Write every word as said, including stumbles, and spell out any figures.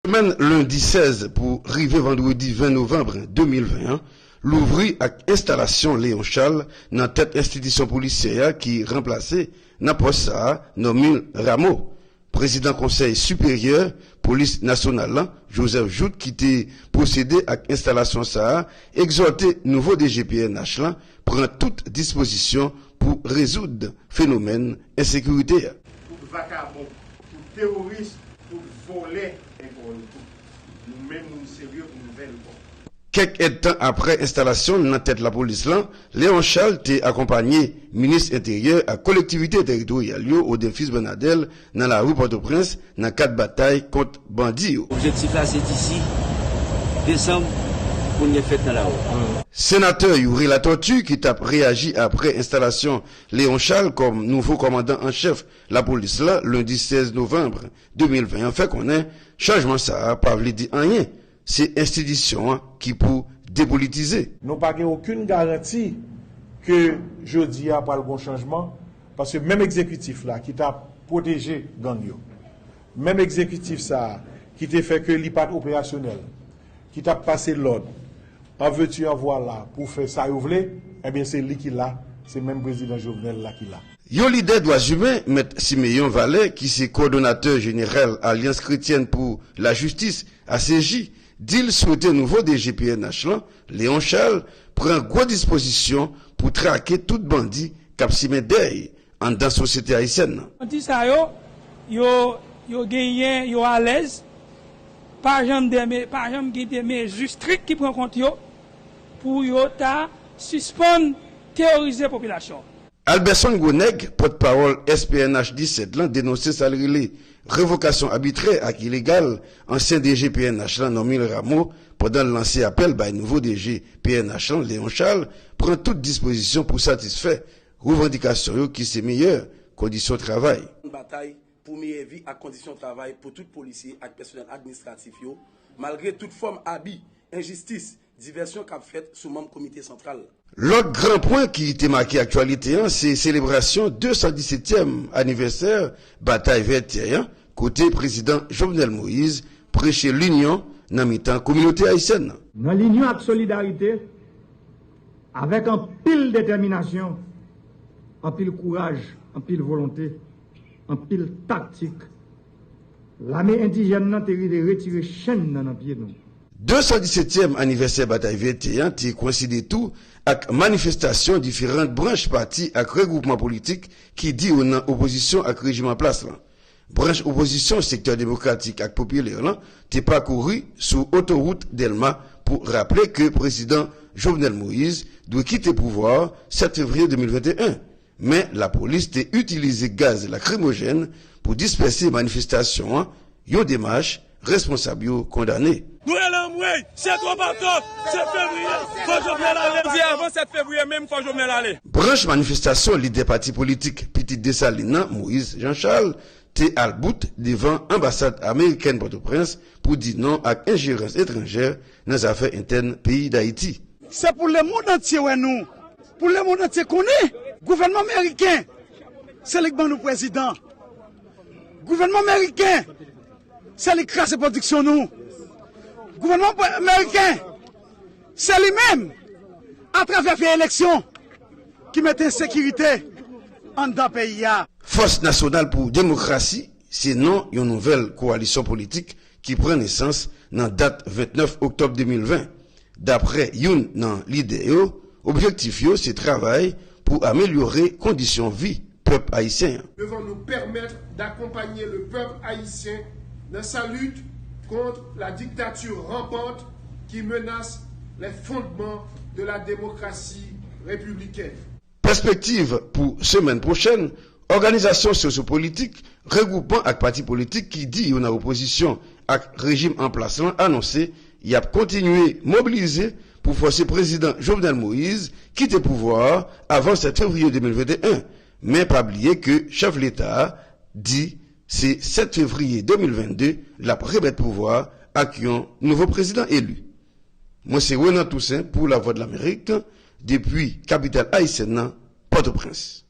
Semèn lendi sèz pou rive vandredi ven novanm de mil ven an louvri ak enstalasyon Léon Charles nan tèt enstitisyon polisyè a ki ranplase nan pòs sa a Normil Rameau. Prezidan Konsèy Siperyè Polis Nasyonal la, Joseph Jouthe, ki te pwosede ak enstalasyon sa a, egzòte nouvo D G P N H la pran tout dispozisyon pou rezoud fenomèn ensekirite a. Tout vakabon, tout teworis, tout vòlè enkò yo tout. Nou menm moun serye pou nou fè l bon. Kèk èdtan apre enstalasyon l nan tèt lapolis lan, Léon Charles te akonpanye minis enteryè ak kolektivite teritoryal yo, Odin Fils Bernadel, nan lari Pòtoprens nan kad batay kont bandi yo. Objektif la se disi desanm pou n gen fèt nan lari. Senatè Youri Latortue, ki t ap reyaji apre enstalasyon Léon Charles kòm nouvo kòmandan an chèf lapolis la lendi sèz novanm de mil ven an, fè konnen chanjman sa a pa vle di anyen. Se enstitisyon an ki pou depolitize. Nou pa gen okenn garanti ke jodi a pral gon chanjman, paske menm egzekitif la ki t ap pwoteje gang yo, menm egzekitif sa a ki te fè ke li pa t operasyonèl, ki t ap pase lòd an vèti an vwala pou fè sa yo vle, ebyen se li ki la, se menm prezidan Jovenel la ki la. Yon lidè dwa imen, Mèt Siméon Vallet, ki se kowòdonatè jeneral Alyans Kretyèn pou Lajistis, A C J, di l swete nouvo D G P N H lan, Léon Charles, pran gwo dispozisyon pou trake tout bandi k ap simen dèy anndan sosyete ayisyèn nan. Bandi sa yo, yo, yo genyen, yo alèz, pa janm de me-, pa janm gen de mezi strik ki pran kont yo pou yo ta sispann teworize popilasyon an. Alberson Gronèg, pòtpawòl S P N H disèt lan, denonse sa l rele revokasyon abitrè ak ilegal ansyen D G P N H lan, Normil Rameau, pandan l lanse apèl bay nouvo D G P N H lan, Léon Charles, pran tout dispozisyon pou satisfè revandikasyon yo ki se meyè kondisyon travay. Batay pou meyè vi ak kondisyon travay pou tout polisye ak pèsonèl administratif yo, malgre tout fòm abi, enjistis, divèsyon k ap fèt sou manm komite santral. Lòt gran pwen ki te make aktyalite an, se selebrasyon de san disetyèm anivèsè batay Vètyè an, kote prezidan Jovenel Moïse preche linyon nan mitan kominote ayisyèn nan. Nan linyon ak solidarite, avèk anpil detèminasyon, anpil kouraj, anpil volonte, anpil taktik, lame endijèn nan te rive retire chenn nan nan pye nou. De san disetyèm anivèsè batay Vètyè an te kwennside tou ak manifestasyon diferan branch pati ak regwoupman politik ki di yo nan opozisyon ak rejim an plas lan. Branch opozisyon, Sektè Demokratik ak Popilè lan, te pakouri sou otowout Dèlma pou raple ke prezidan Jovenel Moïse dwe kite pouvwa a sèt fevriye de mil venteyen. Men lapolis te itilize gaz lakrimojèn pou dispèse manifestasyon an, yon demach responsab yo kondane. Nou rele anmwey, se twòp atò, sèt fevriye, fò Jovenel ale. Fevriye, avan sèt fevriye menm, fò Jovenel ale. Branch manifestasyon lidè pati politik Pitit Desalin nan, Moïse Jean Charles, te al bout devan anbasad amerikèn Pòtoprens pou di non ak enjerans etranjè nan zafè entèn peyi Dayiti. Se pou lemonn antye wè nou, pou lemonn antye konnen gouvènman meriken se li k ban nou prezidan. Gouvènman meriken se li k kraze pwodiksyon nou. Gouvènman meriken se li menm, atravè vye eleksyon, ki mete ensekirite anndan peyi a. Fòs Nasyonal pou Demokrasi se non yon nouvèl kowalisyon politik ki pran nesans nan dat vennèf oktòb de mil ven. Daprè youn nan lidè yo, objektif yo se travay pou amelyore kondisyon vi pèp ayisyen an. Devons nous permettre d'accompagner le peuple haïtien dans sa lutte contre la dictature rampante qui menace les fondements de la démocratie républicaine. Pèspektiv pou semèn pwochèn, òganizasyon sosyopolitik, regwoupman ak pati politik ki di yo nan opozisyon ak rejim an plas lan anonse y ap kontinye mobilize pou fòse prezidan Jovenel Moïse kite pouvwa a avan sèt fevriye de mil venteyen. Men pa bliye ke chèf leta a di se sèt fevriye de mil vennde l ap remèt pouvwa a ak yon nouvo prezidan eli. Mwen se Renan Toussaint pou Lavwadlamerik, depi kapital ayisyèn nan, Pòtoprens.